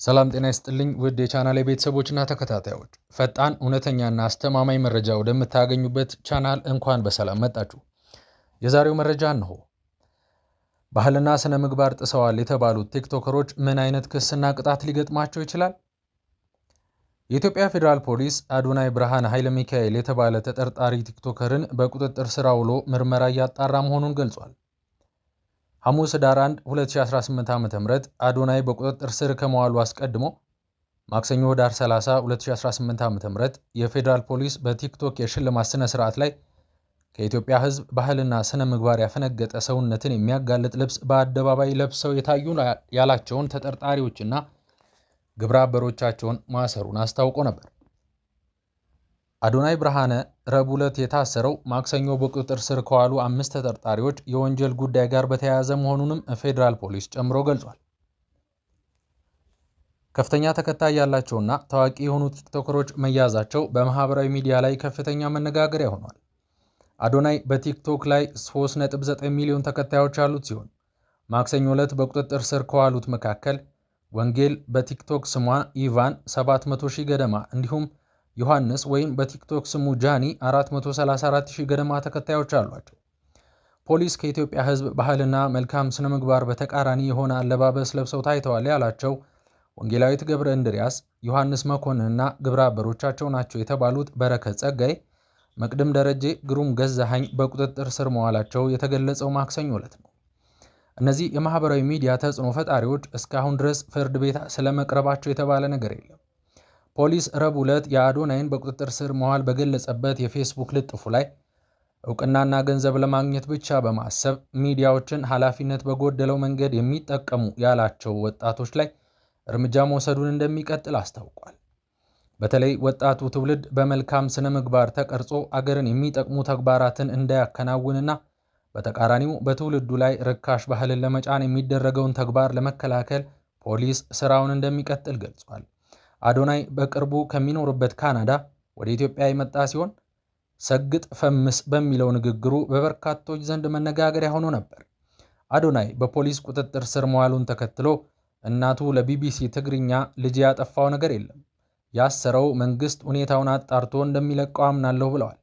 ሰላም ጤና ይስጥልኝ ውድ የቻናል ቤተሰቦችና ተከታታዮች፣ ፈጣን እውነተኛና አስተማማኝ መረጃ ወደምታገኙበት ቻናል እንኳን በሰላም መጣችሁ። የዛሬው መረጃ እነሆ። ባህልና ስነ ምግባር ጥሰዋል የተባሉት ቲክቶከሮች ምን አይነት ክስና ቅጣት ሊገጥማቸው ይችላል? የኢትዮጵያ ፌዴራል ፖሊስ አዶናይ ብርሃነ ኃይለ ሚካኤል የተባለ ተጠርጣሪ ቲክቶከርን በቁጥጥር ስር አውሎ ምርመራ እያጣራ መሆኑን ገልጿል። ሐሙስ ህዳር 1 2018 ዓ.ም አዶናይ በቁጥጥር ስር ከመዋሉ አስቀድሞ ማክሰኞ ህዳር 30 2018 ዓ.ም የፌዴራል ፖሊስ በቲክቶክ የሽልማት ስነ ስርዓት ላይ ከኢትዮጵያ ሕዝብ ባህልና ስነ ምግባር ያፈነገጠ ሰውነትን የሚያጋልጥ ልብስ በአደባባይ ለብሰው የታዩ ያላቸውን ተጠርጣሪዎችና ግብረ አበሮቻቸውን ማሰሩን አስታውቆ ነበር። አዶናይ ብርሃነ ረቡዕ ዕለት የታሰረው ማክሰኞ በቁጥጥር ስር ከዋሉ 5 ተጠርጣሪዎች የወንጀል ጉዳይ ጋር በተያያዘ መሆኑንም ፌዴራል ፖሊስ ጨምሮ ገልጿል። ከፍተኛ ተከታይ ያላቸውና ታዋቂ የሆኑ ቲክቶከሮች መያዛቸው በማህበራዊ ሚዲያ ላይ ከፍተኛ መነጋገሪያ ሆኗል። አዶናይ በቲክቶክ ላይ 3.9 ሚሊዮን ተከታዮች ያሉት ሲሆን ማክሰኞ ዕለት በቁጥጥር ስር ከዋሉት መካከል ወንጌል በቲክቶክ ስሟ ኢቫን 700 ሺህ ገደማ እንዲሁም ዮሐንስ ወይም በቲክቶክ ስሙ ጃኒ 434 ሺህ ገደማ ተከታዮች አሏቸው። ፖሊስ ከኢትዮጵያ ሕዝብ ባህልና መልካም ስነ ምግባር በተቃራኒ የሆነ አለባበስ ለብሰው ታይተዋል ያላቸው ወንጌላዊት ገብረ እንድሪያስ፣ ዮሐንስ መኮንንና ግብረ አበሮቻቸው ናቸው የተባሉት በረከት ጸጋይ፣ መቅድም ደረጄ፣ ግሩም ገዛኸኝ በቁጥጥር ስር መዋላቸው የተገለጸው ማክሰኞ ዕለት ነው። እነዚህ የማህበራዊ ሚዲያ ተጽዕኖ ፈጣሪዎች እስካሁን ድረስ ፍርድ ቤት ስለመቅረባቸው የተባለ ነገር የለም። ፖሊስ ረቡዕ ዕለት የአዶናይን በቁጥጥር ስር መዋል በገለጸበት የፌስቡክ ልጥፉ ላይ እውቅናና ገንዘብ ለማግኘት ብቻ በማሰብ ሚዲያዎችን ኃላፊነት በጎደለው መንገድ የሚጠቀሙ ያላቸው ወጣቶች ላይ እርምጃ መውሰዱን እንደሚቀጥል አስታውቋል። በተለይ ወጣቱ ትውልድ በመልካም ስነ ምግባር ተቀርጾ አገርን የሚጠቅሙ ተግባራትን እንዳያከናውንና በተቃራኒው በትውልዱ ላይ ርካሽ ባህልን ለመጫን የሚደረገውን ተግባር ለመከላከል ፖሊስ ስራውን እንደሚቀጥል ገልጿል። አዶናይ በቅርቡ ከሚኖርበት ካናዳ ወደ ኢትዮጵያ የመጣ ሲሆን ሰግጥ ፈምስ በሚለው ንግግሩ በበርካቶች ዘንድ መነጋገሪያ ሆኖ ነበር። አዶናይ በፖሊስ ቁጥጥር ስር መዋሉን ተከትሎ እናቱ ለቢቢሲ ትግርኛ ልጅ ያጠፋው ነገር የለም፣ ያሰረው መንግስት ሁኔታውን አጣርቶ እንደሚለቀው አምናለሁ ብለዋል።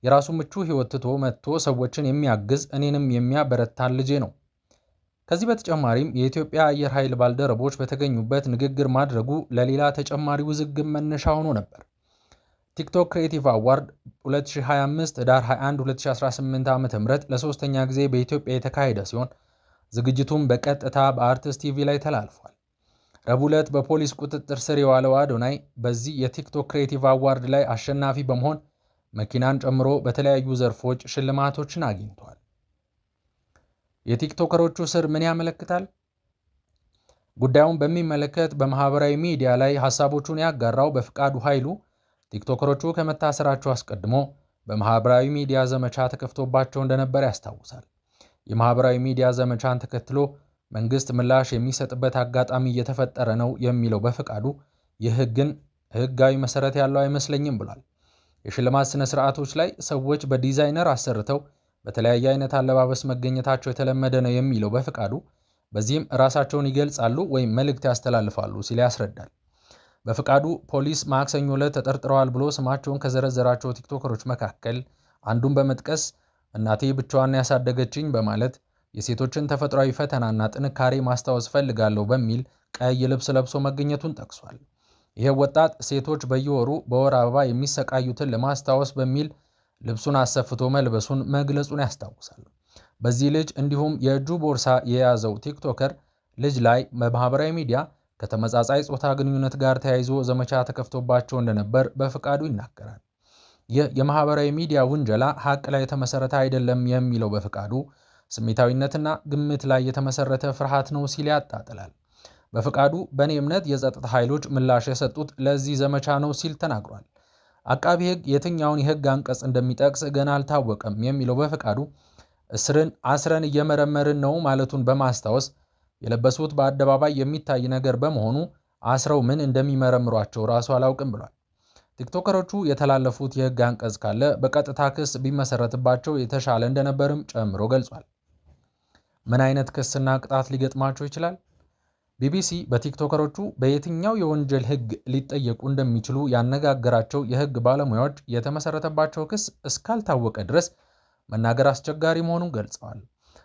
የራሱ ምቹ ሕይወት ትቶ መጥቶ ሰዎችን የሚያግዝ እኔንም የሚያበረታን ልጄ ነው። ከዚህ በተጨማሪም የኢትዮጵያ አየር ኃይል ባልደረቦች በተገኙበት ንግግር ማድረጉ ለሌላ ተጨማሪ ውዝግብ መነሻ ሆኖ ነበር። ቲክቶክ Creative Award 2025 ህዳር 21 2018 ዓ.ም ለሶስተኛ ጊዜ በኢትዮጵያ የተካሄደ ሲሆን ዝግጅቱም በቀጥታ በአርትስ ቲቪ ላይ ተላልፏል። ረቡዕ ዕለት በፖሊስ ቁጥጥር ስር የዋለው አዶናይ በዚህ የቲክቶክ Creative Award ላይ አሸናፊ በመሆን መኪናን ጨምሮ በተለያዩ ዘርፎች ሽልማቶችን አግኝቷል። የቲክቶከሮቹ እስር ምን ያመለክታል? ጉዳዩን በሚመለከት በማህበራዊ ሚዲያ ላይ ሀሳቦቹን ያጋራው በፍቃዱ ኃይሉ ቲክቶከሮቹ ከመታሰራቸው አስቀድሞ በማህበራዊ ሚዲያ ዘመቻ ተከፍቶባቸው እንደነበር ያስታውሳል። የማህበራዊ ሚዲያ ዘመቻን ተከትሎ መንግስት ምላሽ የሚሰጥበት አጋጣሚ እየተፈጠረ ነው የሚለው በፍቃዱ ይህ ግን ህጋዊ መሰረት ያለው አይመስለኝም ብሏል። የሽልማት ስነ ስርዓቶች ላይ ሰዎች በዲዛይነር አሰርተው በተለያየ አይነት አለባበስ መገኘታቸው የተለመደ ነው የሚለው በፍቃዱ በዚህም ራሳቸውን ይገልጻሉ ወይም መልእክት ያስተላልፋሉ ሲል ያስረዳል። በፍቃዱ ፖሊስ ማክሰኞ ዕለት ተጠርጥረዋል ብሎ ስማቸውን ከዘረዘራቸው ቲክቶከሮች መካከል አንዱን በመጥቀስ እናቴ ብቻዋን ያሳደገችኝ በማለት የሴቶችን ተፈጥሯዊ ፈተናና ጥንካሬ ማስታወስ ፈልጋለሁ በሚል ቀይ ልብስ ለብሶ መገኘቱን ጠቅሷል። ይህ ወጣት ሴቶች በየወሩ በወር አበባ የሚሰቃዩትን ለማስታወስ በሚል ልብሱን አሰፍቶ መልበሱን መግለጹን ያስታውሳል። በዚህ ልጅ እንዲሁም የእጁ ቦርሳ የያዘው ቲክቶከር ልጅ ላይ በማህበራዊ ሚዲያ ከተመጻጻይ ጾታ ግንኙነት ጋር ተያይዞ ዘመቻ ተከፍቶባቸው እንደነበር በፍቃዱ ይናገራል። ይህ የማህበራዊ ሚዲያ ውንጀላ ሀቅ ላይ የተመሰረተ አይደለም የሚለው በፍቃዱ ስሜታዊነትና ግምት ላይ የተመሰረተ ፍርሃት ነው ሲል ያጣጥላል። በፍቃዱ በእኔ እምነት የጸጥታ ኃይሎች ምላሽ የሰጡት ለዚህ ዘመቻ ነው ሲል ተናግሯል። አቃቢ ሕግ የትኛውን የሕግ አንቀጽ እንደሚጠቅስ ገና አልታወቀም የሚለው በፍቃዱ እስርን አስረን እየመረመርን ነው ማለቱን በማስታወስ የለበሱት በአደባባይ የሚታይ ነገር በመሆኑ አስረው ምን እንደሚመረምሯቸው ራሱ አላውቅም ብሏል። ቲክቶከሮቹ የተላለፉት የሕግ አንቀጽ ካለ በቀጥታ ክስ ቢመሰረትባቸው የተሻለ እንደነበርም ጨምሮ ገልጿል። ምን አይነት ክስና ቅጣት ሊገጥማቸው ይችላል? ቢቢሲ በቲክቶከሮቹ በየትኛው የወንጀል ሕግ ሊጠየቁ እንደሚችሉ ያነጋገራቸው የሕግ ባለሙያዎች የተመሰረተባቸው ክስ እስካልታወቀ ድረስ መናገር አስቸጋሪ መሆኑን ገልጸዋል።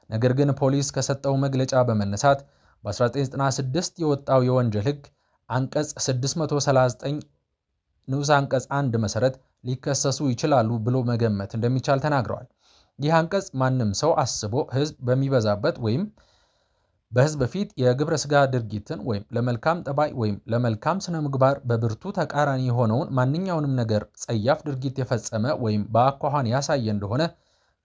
ነገር ግን ፖሊስ ከሰጠው መግለጫ በመነሳት በ1996 የወጣው የወንጀል ሕግ አንቀጽ 639 ንዑስ አንቀጽ 1 መሰረት ሊከሰሱ ይችላሉ ብሎ መገመት እንደሚቻል ተናግረዋል። ይህ አንቀጽ ማንም ሰው አስቦ ሕዝብ በሚበዛበት ወይም በሕዝብ ፊት የግብረ ሥጋ ድርጊትን ወይም ለመልካም ጠባይ ወይም ለመልካም ስነ ምግባር በብርቱ ተቃራኒ የሆነውን ማንኛውንም ነገር ጸያፍ ድርጊት የፈጸመ ወይም በአኳኋን ያሳየ እንደሆነ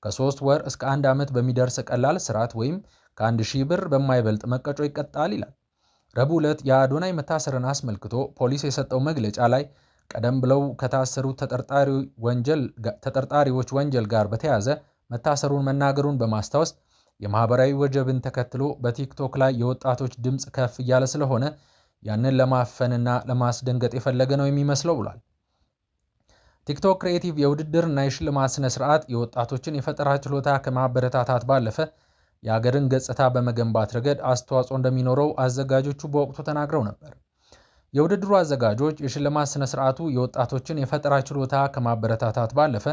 ከ3 ወር እስከ 1 ዓመት በሚደርስ ቀላል እስራት ወይም ከ1,000 ብር በማይበልጥ መቀጮ ይቀጣል ይላል። ረቡዕ ዕለት የአዶናይ መታሰርን አስመልክቶ ፖሊስ የሰጠው መግለጫ ላይ ቀደም ብለው ከታሰሩት ተጠርጣሪዎች ወንጀል ጋር በተያያዘ መታሰሩን መናገሩን በማስታወስ፣ የማህበራዊ ወጀብን ተከትሎ በቲክቶክ ላይ የወጣቶች ድምፅ ከፍ እያለ ስለሆነ ያንን ለማፈንና ለማስደንገጥ የፈለገ ነው የሚመስለው ብሏል። ቲክቶክ Creative የውድድርና የሽልማት ስነ ስርዓት የወጣቶችን የፈጠራ ችሎታ ከማበረታታት ባለፈ የአገርን ገጽታ በመገንባት ረገድ አስተዋጽኦ እንደሚኖረው አዘጋጆቹ በወቅቱ ተናግረው ነበር። የውድድሩ አዘጋጆች የሽልማት ስነ ስርዓቱ የወጣቶችን የፈጠራ ችሎታ ከማበረታታት ባለፈ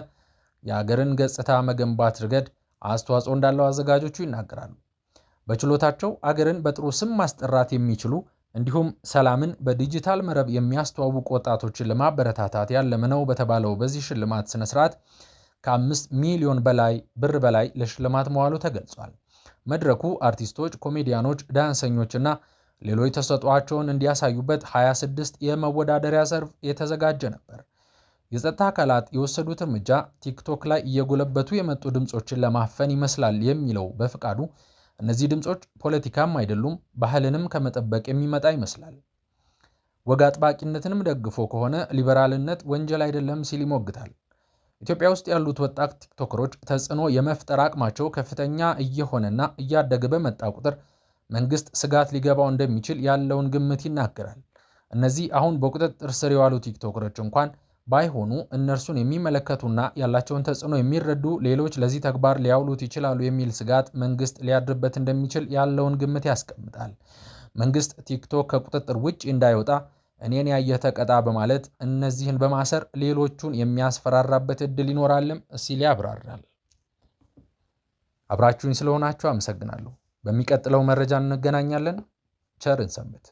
የአገርን ገጽታ መገንባት ረገድ አስተዋጽኦ እንዳለው አዘጋጆቹ ይናገራሉ። በችሎታቸው አገርን በጥሩ ስም ማስጠራት የሚችሉ እንዲሁም ሰላምን በዲጂታል መረብ የሚያስተዋውቁ ወጣቶችን ለማበረታታት ያለመ ነው በተባለው በዚህ ሽልማት ስነ ስርዓት ከ5 ሚሊዮን በላይ ብር በላይ ለሽልማት መዋሉ ተገልጿል። መድረኩ አርቲስቶች፣ ኮሜዲያኖች፣ ዳንሰኞች እና ሌሎች ተሰጥኦአቸውን እንዲያሳዩበት 26 የመወዳደሪያ ዘርፍ የተዘጋጀ ነበር። የጸጥታ አካላት የወሰዱት እርምጃ ቲክቶክ ላይ እየጎለበቱ የመጡ ድምፆችን ለማፈን ይመስላል የሚለው በፍቃዱ፣ እነዚህ ድምፆች ፖለቲካም አይደሉም፣ ባህልንም ከመጠበቅ የሚመጣ ይመስላል። ወግ አጥባቂነትንም ደግፎ ከሆነ ሊበራልነት ወንጀል አይደለም ሲል ይሞግታል። ኢትዮጵያ ውስጥ ያሉት ወጣት ቲክቶከሮች ተጽዕኖ የመፍጠር አቅማቸው ከፍተኛ እየሆነና እያደገ በመጣ ቁጥር መንግስት ስጋት ሊገባው እንደሚችል ያለውን ግምት ይናገራል። እነዚህ አሁን በቁጥጥር ስር የዋሉ ቲክቶከሮች እንኳን ባይሆኑ እነርሱን የሚመለከቱና ያላቸውን ተጽዕኖ የሚረዱ ሌሎች ለዚህ ተግባር ሊያውሉት ይችላሉ የሚል ስጋት መንግስት ሊያድርበት እንደሚችል ያለውን ግምት ያስቀምጣል። መንግስት ቲክቶክ ከቁጥጥር ውጭ እንዳይወጣ እኔን ያየህ ተቀጣ በማለት እነዚህን በማሰር ሌሎቹን የሚያስፈራራበት እድል ይኖራልም ሲል ያብራራል። አብራችሁኝ ስለሆናችሁ አመሰግናለሁ። በሚቀጥለው መረጃ እንገናኛለን። ቸር እንሰንብት።